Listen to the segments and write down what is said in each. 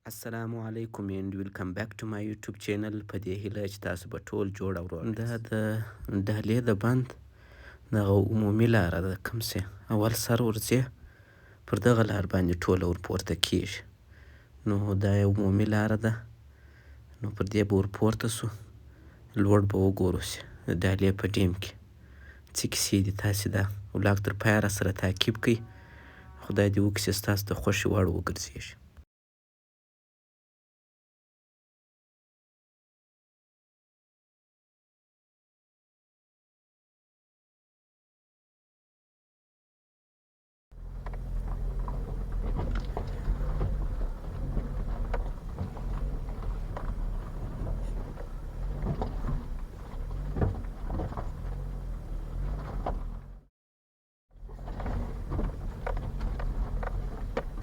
السلام علیکم and welcome back to my YouTube channel. په دې هیله چې تاسو به ټول جوړ او روغ. دا د ډالې د بند دغه عمومي لاره ده، کوم چې اول سر ورځې پر دغه لار باندې ټوله ورپورته کېږي. نو دا یو عمومي لاره ده، نو پر دې به ورپورته شو، لوړ به وګورو چې د ډالې په ډیم کې څه کیسې دي. تاسې دا ولاګ تر پایه راسره تعقیب کړئ، خدای دې وکړي چې ستاسو د خوښې وړ وګرځېږي.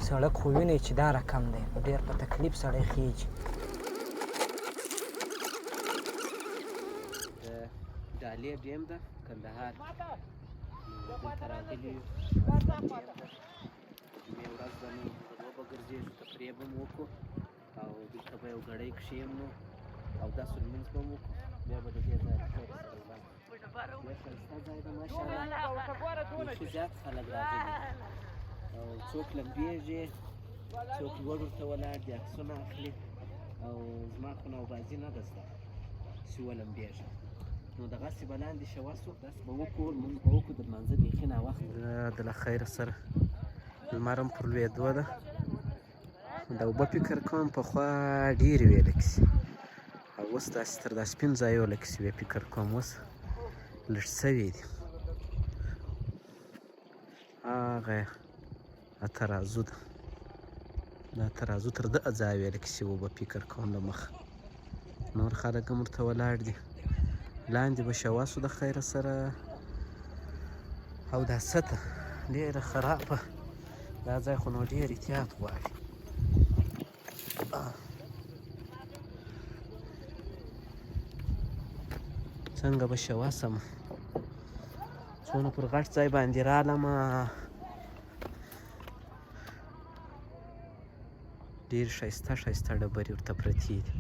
سړک خو وینئ چې دا رقم دی، نو ډېر په تکلیف سړی خېږي. د ډالې ډیم ده کندهار، نو دلته راغلي یو. ډیم ده، جمعې ورځ ده، نو موږ وبه ګرځېږو، تفریح به مو وکړو او دلته به یو ګړی کښېنو او داسې لمونځ به مو وکړو، بیا به د دې ځای له خیره سره ولاړ شو. ډېر ښایسته ځای ده ماشاءالله، بیخي زیات خلک راغلي دي او څوک لمبېږي، څوک لوړ ورته ولاړ دي، عکسونه اخلي. او زما خو نوبازي نه ده زده چې ولمبېږم، نو دغسې به لاندې شوه سو، داسې به وکړو، لمونځ به وکړو، د لمانځه بیخي ناوخته ده. له خیره سره لمر هم پر لوېدو ده. دا اوبه فکر کوم پخوا ډېرې وې لکسې، او اوس داسې تر دا سپین ځایو لکسې وې، فکر کوم اوس لږ سوې دي. هغه ترازو ده، دا ترازو تر دغه ځایه وې لکسې اوبه، فکر کوم له مخه نور خلک هم ورته ولاړ دي. لاندې به شوه سو د خیره سره. او دا سطح ډېره خرابه، دا ځای خو نو ډېر احتیاط غواړي. څنګه به شوه سم، څونه پر غټ ځای باندې رالمه، ډېر ښایسته ښایسته ډبرې ورته پرتې دي.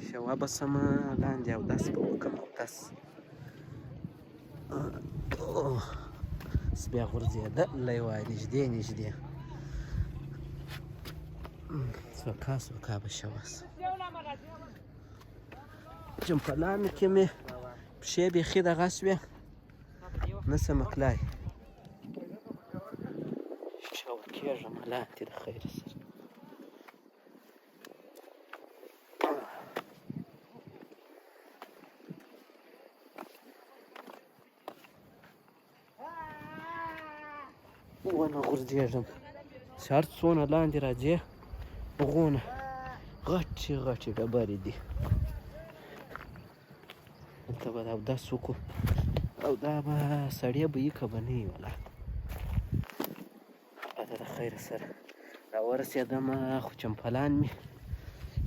شوه به سمه لاندې اودس به وکړم، اودس اوس بیا غورځېدلی وای نږدې نږدې. سوکا سوکا به شوه سم. چمپلانو کې مې پښې بیخي دغه سوې، نه سمه کلای. شوه کېږم لاندې د خیره سره. ونه غورځېږم چې هر څونه لاندې راځې، غونه غټې غټې ډبرې دي. دلته به اودس وکړو او دا به سړې به وي که به نه وي ولا. د خیره سره راورسېدم، خو چمپلان مې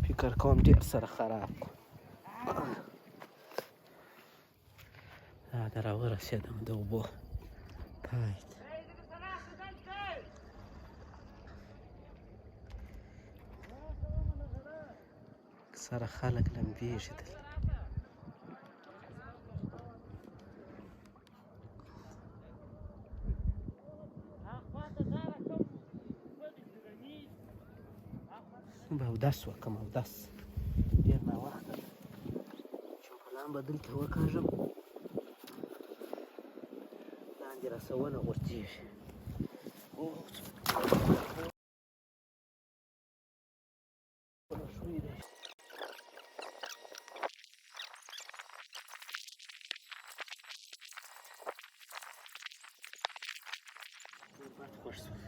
فکر کوم ډېر سره خراب کړو. دا راورسېدم د اوبو پای ته. سره خلک لمبېږي دلته. به اودس وکړم، اودس ډېر ناوخته ده. چمپلان به دلته وکاږم، لاندې راسه ونه غورځېږي. ښوی دی. ډېر بد خوښ شوم.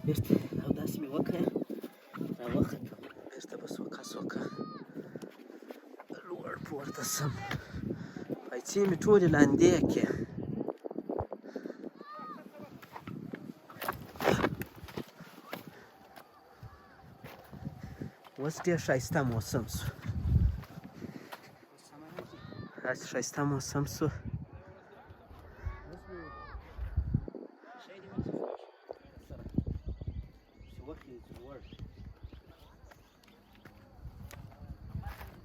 بیرته اودس مې وکړ، راوختم، بیرته به سوکه سوکه لوړ پورته سم. پایڅې مې ټولې لاندې کړې. اوس ډېر ښایسته موسم شو، داسې ښایسته موسم شو. چې وخېژي لوړ،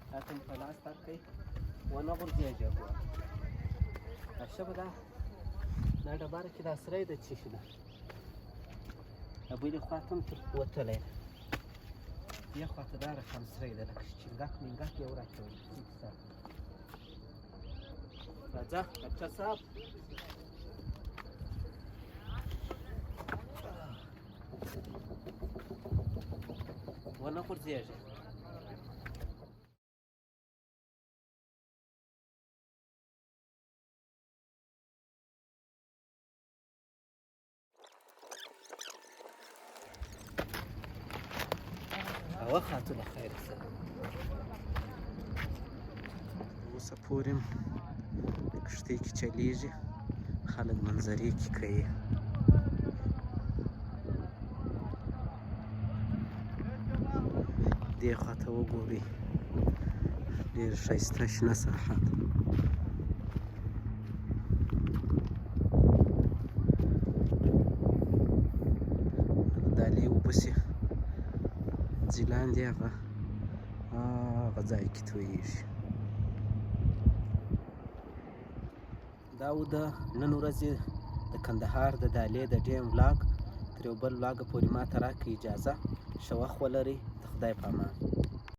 تا ته مې په لاس درکړئ، ونه غورځېږې. ګوره ښه به دا ډبره کې دا سری د څه شي ده، د بلې خوا ته هم تر وتلی ده، دې خوا ته دا رقم سری ده لکه چینګک مینګک یې وراچولی. راځه ډاکټر صاحب. ونه غورځېږې. وخاتو له خیره سره. اوسه پورې کښتۍ کې چلیږي، خلک منظرې کې کوي. دې خواته وګورئ، ډېر ښایسته شنه ساحه ده. د دالې اوبه سي ځي لاندې هغه هغه ځای کې تویږي. دا و د نن ورځې د کندهار د دالې د ډیم ولاګ. تر یو بل ولاګ پورې ما ته راکړئ اجازه. ښه وخت ولرئ، د خدای په امان.